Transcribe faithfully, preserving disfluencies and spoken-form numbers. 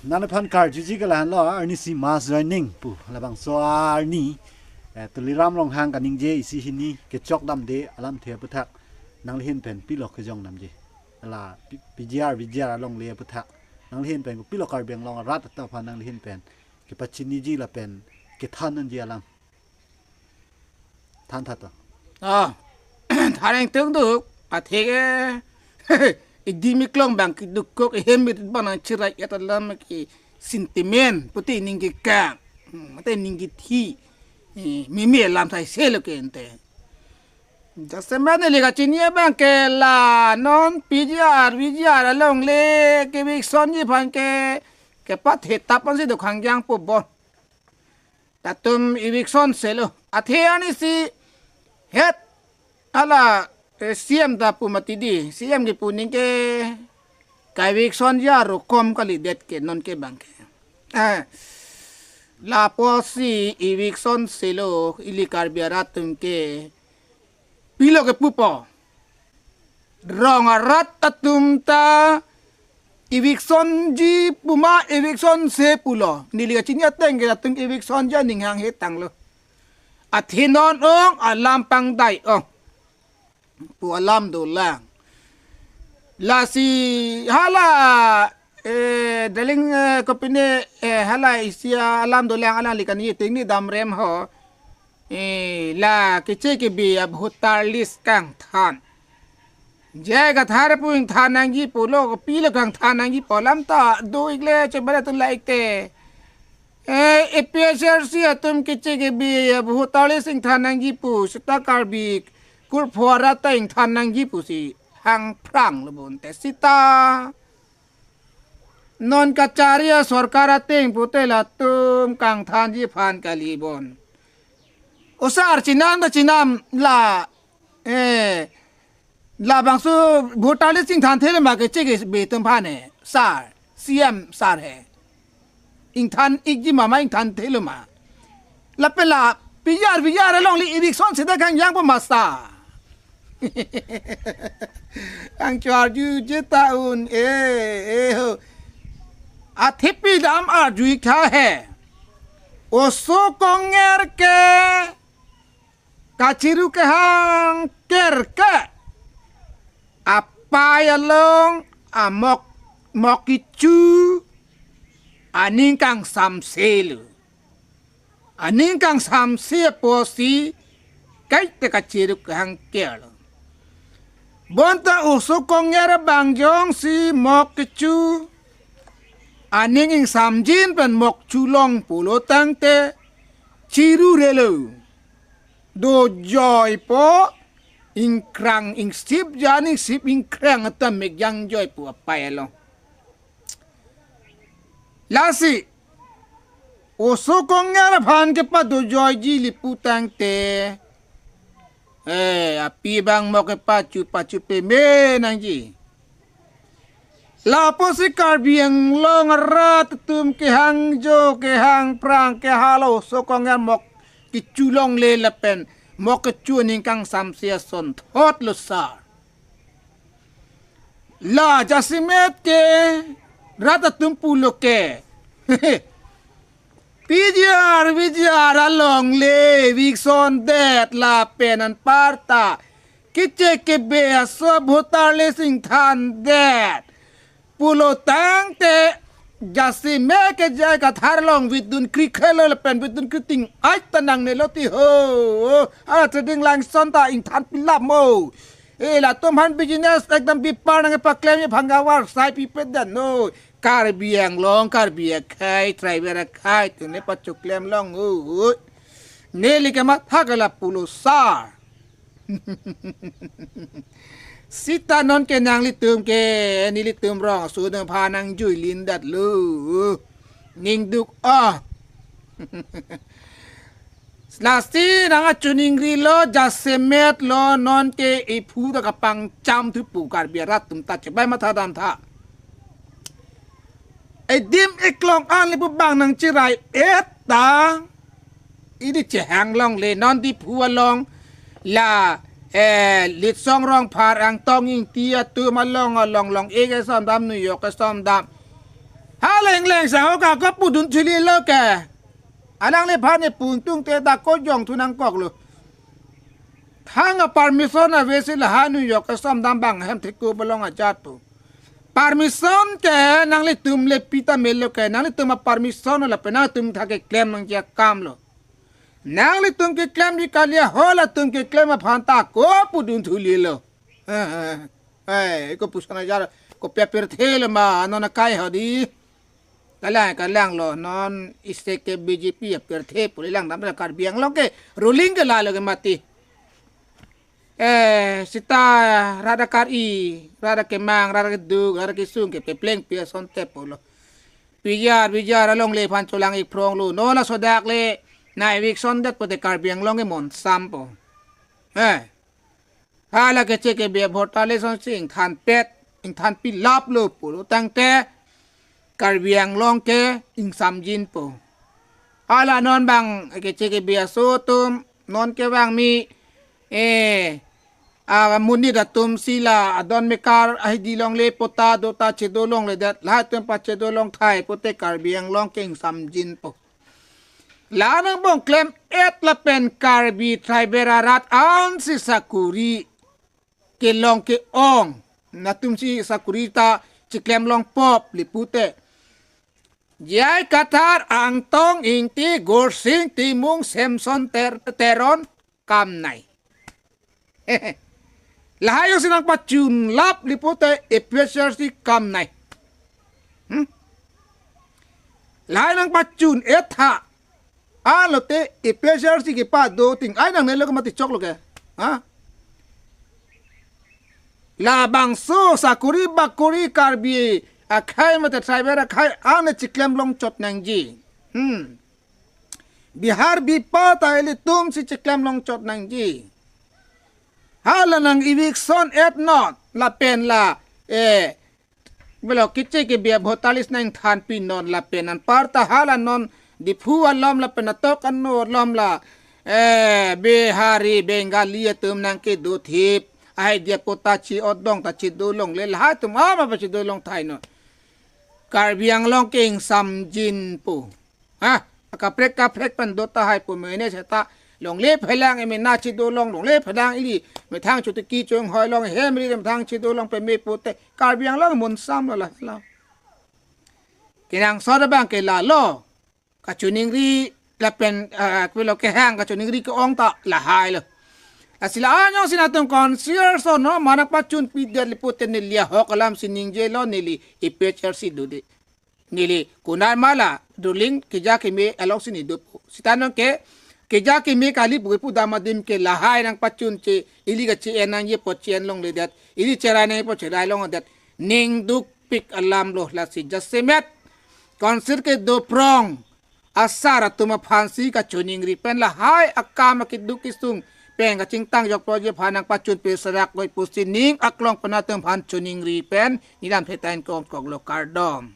Nangliphan karjuji ke lahenlo, arnisi mass joining pu labangso arni, eh, Tuliram Ronghang kaningje isi hini kechok damde alamthe aphuthak nanglihin pen pilo kejong damji. La P-, PGR, VGR alongle aphuthak nanglihin pen pilo Karbi Anglong arat atum aphan nanglihin pen kepachiniji lapen kethan nangji alam than tha to. Ah, thareng tung duk, athe ke, idimi klong bang keduk kok, ehem mit bang nangchirai et alam ke sentiment, pute ningke kang, hmm, pute ningke thi, eh, mimi alam thai selo ke ente. Jasemet neli kachini abang ke la non PGR, VGR alongle ke eviction ji aphan ke, kepathe tap ansi do khangjang po bon. Latum eviction selo. Athe arnisi het hala, eh, CEM ta pu mati di. CEM kepu ningke ka eviction ji arokom kalidet ke nonke bang ke. Eh, lapusi eviction selo ili Karbi arat atum ke pilo kepupo. Rong arat atum ta eviction ji puma eviction se pulo. Neli kachini ateng ke latum eviction ji aning hanghe tanglo. Athe non ong alam pangdai ong pu alam dolang. Lasi hala, eh, daling, eh, kopine, eh, hala isi alam dolang alangli kani ting ni damrem ho. Eh, la keche kebi a-voter list kangthan. J I Kathar pu ingthan nangji pulo, kopilo kangthan nangji pu alam ta do-ikle chobare atum la-ik te. Eh, APHLC atum keche kebi a-voter list ingthan nangji pu, seta Karbi kurpho arat ta ingthan nangji pusi hangphranglo bonte seta. Non kachari asorkar ateng pute latum kangthanji aphan kali bon. O sir, chenam ta chenam la, eh, labangso voter list ingthan thelo ma keche kebi atum aphan he, sir, CEM sir he. Ingthan-ikji ma, ma ingthan thelo ma. Lapen la PGR, VGR alongle eviction seta khangjang po ma sir. Kangchor juji ta un-e, e ho. Athe pidam arju-ik tha he. Oso Konger ke kachiru kehang ker ke apei along amok, mok kecho aning kangsamselo. Aning kangsamse apotsi kaita kachiru kehang ker. Bonta Oso Konger bang jongsi mok kecho aning ingsamjin pen mok cholong pulo tangte chirurelo. Dojoi po, ingkrang ingsip jan ingsip ingkrang atam mek jangjoi pu apei along. Lasi Oso Konger aphan kepadojoiji ili pu tangte, eh, api bang mok kepacho pacho peme nangji. Lapusi Karbi Anglong arat atum kehangjo kehangphrang ke hala Oso Konger mok kecho longle lapen mok kecho aning kangsamse asonthotlo sir. La jasemet ke rat atum pulo ke PGR, VGR alongle eviction det lapen anparta keche kebi aso voter list ingthan det pulo tangte jasemet ke J I Kathar along vidun kri khelo lapen vidun kri ting-ai ta nangnelo ti ho. Ara trading langson ta ingthan pilap mo. E latum aphan business ekdam bipar nangpaklem ye phanggavar sai pipe dan no. Karbi Anglong, Karbi akhei, tribal akhei atum le pachoklem long o. Neli kematha ke lapulo sir. Seta non ke nanglitum ke, nelitum rong aso nangphan nangjui lindatlo. Ning duk ah. Lasi nang achuning rilo, jasemetlo, non ke iphu ta kapangcham thupo Karbi arat atum ta chebai matha dam tha. Edim eklong an le pu bang nangchirai et ta. Ili chehang longle non Diphu along la, eh, Litsong Rongphar Angtong Ingti atum along along long-ik esom dam, New York esom dam. Hala ingleng sang oka ko pudun thuli lo ke. Alangliphan ne pun tung te ta ko jong thu nangkok lo. Thang a permission ave si lahai New York asom dam bang hem thek ko belong ajat po. Permission ke nanglitum le pita melo ke, nanglitum a permission lapen nangtum thak keklem nangji akam lo. Nanglitum keklemji kali, halatum keklem aphan ta ko pudun thuli lo. Eh, ko puson ajar ko pia pirthe lo ma, non akai hodi. Kalang, kalang lo, non isi ke B J P apirthe pu le lang dam ra Karbi Anglong ke ruling ke lalo ke mati. Eh, sita rat akar-i, rat akemang, rat akeduk, rat akesung ke pepleng pi asonte pulo. Bijar, bijar alongle aphan cholang-ik phrong lo. Non laso dak le na eviction det pote Karbi Anglong ke monsam po. Eh. Hala keche kebe abhorta le sonsi ingthan pet, ingthan pilap lo pulo tangte Karbi Anglong ke ingsamjin po. Hala non bang keche kebe aso atum, non ke bang mi, eh, a monit atum si la adon mekar ahidi longle pota do ta chedo longledet, lahai atum pachedo longthai pote Karbi Anglong ke ingsamjin po. La nangbong klem-et lapen Karbi tribal arat ansi sakuri kelong ke-ong. Latumsi sakuri ta chiklem long pop le pute. J I Kathar, Angtong Ingti, Gursing Timung, Samson Ter-, Teron, kam nai. Lahai jongsi nangpachun lap le pute A P H L C kam nai. Hmm? Lahai nangpachun-et tha. Alote A P H L C kepado ting ai nangnelo ke mati chok lo ke. Ha? Labangso sakuri bakuri Karbi akhai mate tribal akhai ane chiklem longchot nangji. Hmm. Bihar bipa ta ilitumsi chiklem longchot nangji. Hala nang eviction-et non lapen la, eh, belo keche kebe abhorta le nangthan pi non lapen anparta hala non Diphu alom lapen atok ano alom la, eh, Bihari, Bengali atum nangkedo thip. Ai dia pota chi odong ta chedo longle, lahai atum ama pachedo longthai non. Karbi Anglong ke ingsamjin po. Ha, akaprek kaprek pen do tahai po mene seta longle phelang emena chedo long, longle phelang ili methang chotiki chonghoi long, hem ri methang chedo long peme pote Karbi Anglong monsam lo la la. Kenangsot abang ke lalo. Kachiningri lapen, ah, kepilo kehang kachiningri ke-ong ta lahai lo. Lasi la-an jongsi nangtum constitution no ma nangpachun pidet le pute neli ahok alamsi ningjelo, neli A P H L C dode. Neli kunar mala ruling keja keme alongsi ne dopo. Sita non ke keja keme kali pu pu dam adim ke lahai nangpachun che ili kache-en nangji apot che-en longledet. Ili cherai nangji apot cherai longledet. Ning dukpik alam lo, lasi jasemet council kedo phrong asar atum aphansi kachiningri pen lahai akam akeduk kesung pen kachingtang jokpo ji aphan nangpachun pe serak goi pusi ning aklong pen atum aphan chiningri pen neli lam thetan kong kok lo, kardom.